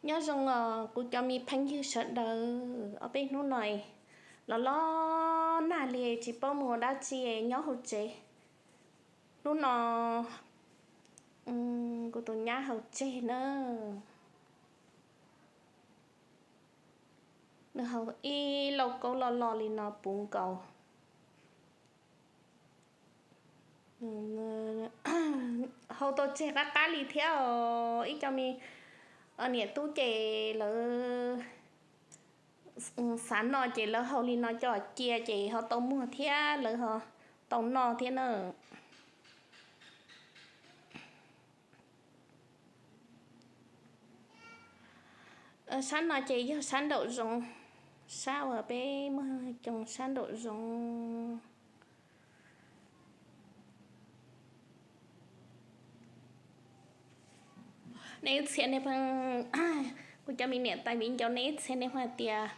Nyob zoo os kuv cov me phooj ywg sawv daws, ob peb hnub no los los nag li tsis paub mus ua dab tsi nyob hauv tsev. Hnub no kuv tus nyab hauv tseg na, nws hau ib lauj kaub loj loj li no puv nkaus. Hau tau tseg qab qab li thiab os. Ib co me niam tub ces lawv xav noj ces lawv hau li no coj cia ces ho tau muag thiab lawv ho tau noj thiab na. Sab no ces yog sab nraum zoov, sab uas peb muag coo sab nraum zoov. Nej txhia nej pheej, kuv cov me niam tais viv ncaus nej txhia nej pheej hais tias,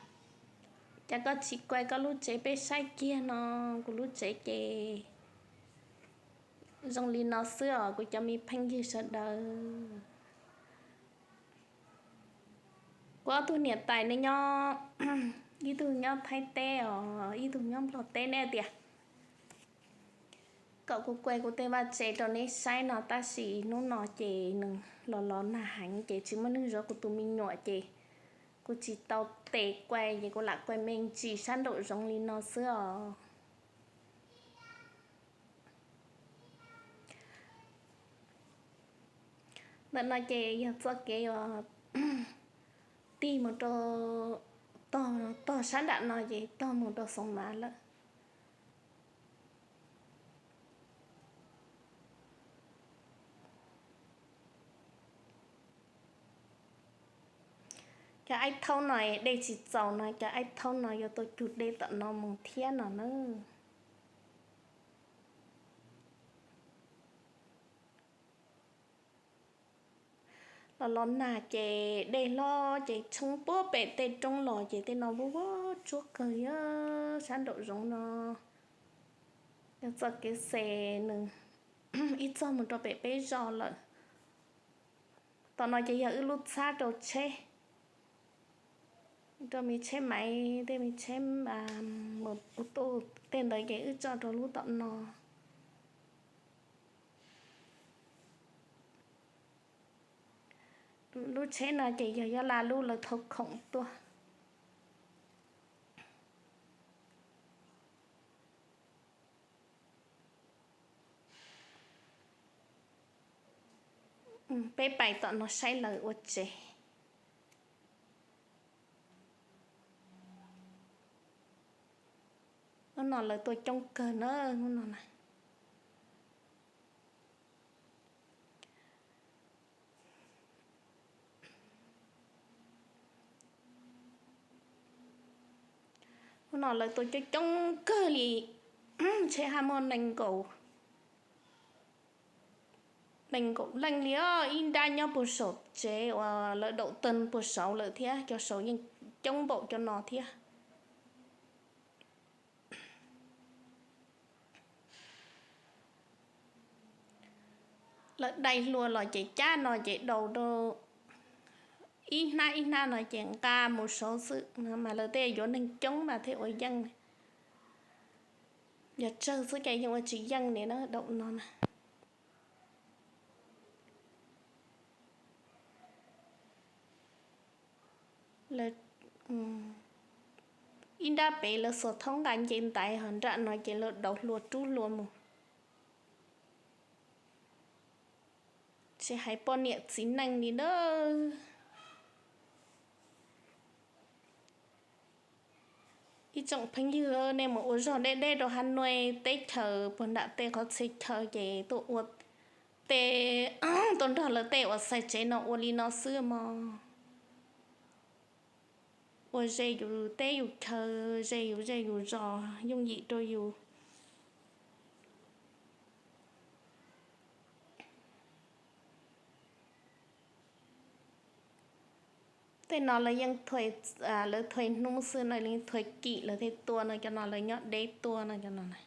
cas koj tsis kuaj koj lub tsev peb saib kiag no, kuv lub tsev ces zoo li no xwb os kuv cov me phooj ywg sawv daws. Kuv ob tug niam tais nej nyob, ib tug nyob Thaib teb os, ib tug nyob Nplog teb, nej tias kom kuv kuaj kuv tej vaj tsev rau nej saib no, tab sis hnub no ces nws los los nag heev ces tsis muaj neeg zov kuv tus me nyuam ces kuv tsis tau tes kuaj ces kuv lam kuaj me ntsis sab nraum zoov li no xwb os. Ntawm no ces yog txoj kev uas tig mus rau tog, tog sab nram no ces tog mus rau Xoo Mav lawm. Cov aib thaub no dej tsis txaus no, cov aib thaub no yuav tau cug dej tom no mus thiab no na. Los los nag ces dej hlob ces tshoob puag pem tej roob los ces tej no vuab vuab tsuab kawg, yog sab nraum zoov no. Yog txoj kev xes nws ib txog mus rau pem peb zos lawm. Tom no ces yog wb lub txhab rau tsheb, rau me tsheb maiv, tej me tsheb mus ua tuj tej ntawd ces wb tso rau lub tom no. Lub tsheb no ces yog Yob Laj lub, lawv thau khoom tuaj. Peb pais tom no saib lawv ua tsev. Hnub no lawv tuaj coob kawg na, hnub no na. Hnub no lawv tuaj coob coob kawg li, tsheb haj muaj nees nkaum, nees nkaum leej li os. Ib nrab nyob puag saum tsev uas lawv daum tawg puag saud lawm thiab, cov saud yeej coob npaum cov no thiab. Lawv dai hlua los ces cab no ces daus rau ib hnab ib hnab no ces nqa mus saud xwb no mas lawv tej yuav neeg coob mas thiaj ua yeej, yog tsawg xwb ces yeej ua tsis yeej li na, daum no na. Ib nrab pem lawv xuas thaub nqa nce ntaiv, ho nram no ces lawv daus hlua rub hlua mus. Tsis hais poj niam txiv neej li na. Ib tsoom phooj ywg, nej mus ua zog deb deb rau Hav Nuaj teb chaws puag nram tej qhov txhia chaw ces tuaj ua tej, tuaj nrog lawv tej uas xaiv tsev no ua li no xwb mog. Ua ze yus teb yus chaw, ze yus zej yus zos, yooj yim rau yus. Tej no lawv yeej, lawv thuav hnub xwb no, lawv thuav kim lawv thiaj tua no, cov no lawv nyob deb tuaj no, cov no na.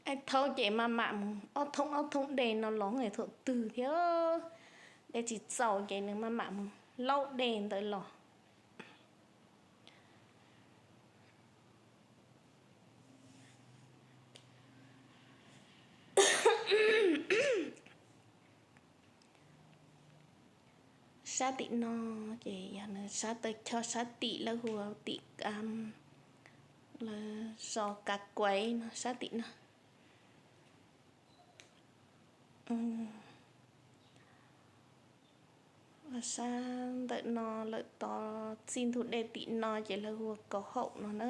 Ais thaub ces maj mam mus ob thoob ob thoob dej no los thaum twg thiab, dej tsis txaus ces nws maj mam mus laub dej ntawd los. Sab tim no ces yog nws sab taw choj, sab tim lawv hu ua tim, lawv zos Kav Kuaiv no, sab tim no. Sab ntawm no lawm tod txij ntug dej tim no ces lawv hu ua Kav Haum no na.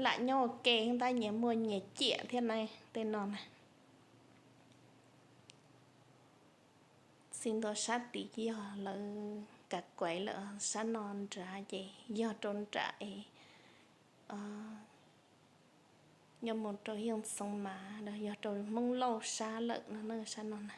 Lam nyob ua ke tab nyias muaj nyias ciam thiab na, tej no na. Txij ntua sab tid yog lawv Kav Kuaiv lawm, sab no nrad ces yog rau nram es nyob mus rau Yooj Txoov Mav los yog rau Hmoob Lauj sab lawm no na, sab no na.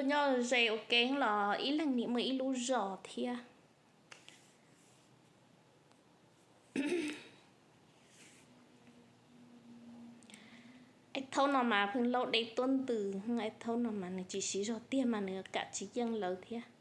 Nyob ze ua ke los ib leeg nim muaj ib lub zos thiab. Ais thaub no mas pheej laub dej tuab ntws, ais thaub no mas nws tsis siv zog tiag mas nws kam tsis yeej lawv thiab.